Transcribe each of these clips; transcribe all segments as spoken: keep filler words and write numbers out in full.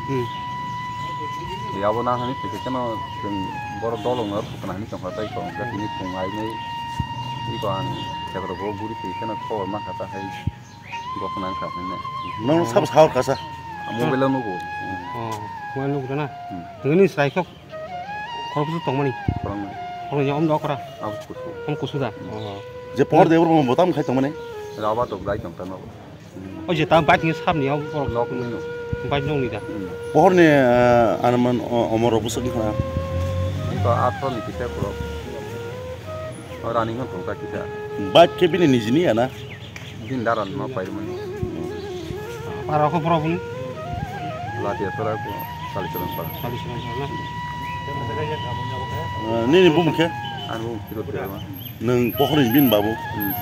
Hmm. Yabo na hani tike keno chwng borok dolong no thukna hani tongkha tei kong jatini thung ai nei iko ang khebra bo guri tike keno khobor ma kha ta hai gokna ang kha hinne. Nong sab sahor kasa. Mobile no go. Oh, mobile no go na. Hmm. Nini srai khok. Khoroksa tongmani. Khoroknwi. Khoroknwi om dok ra. Abo kusu. Om kusu da. Hmm. Oh. Je por de bor mo botam khai tongmani. Raba to bai tong tano. O je ta bike ni sab ni o borok nok ni no. Bike nok ni da. Hmm. Pohor ni, eh, anuman o-, omor rok bwswk wngkha na? Iko atro ni kisa borok. O running no thongkha kisa. Bike khe bini nijini ya na? Din daran no pai mani. Para ko borok ni? Latia sora ko sali sora para. Sali sora na. Eh, nini bumung khe? Ani bumung kiro kiro. Nwng pohor ni bini babu? Hmm.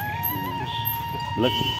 Lek-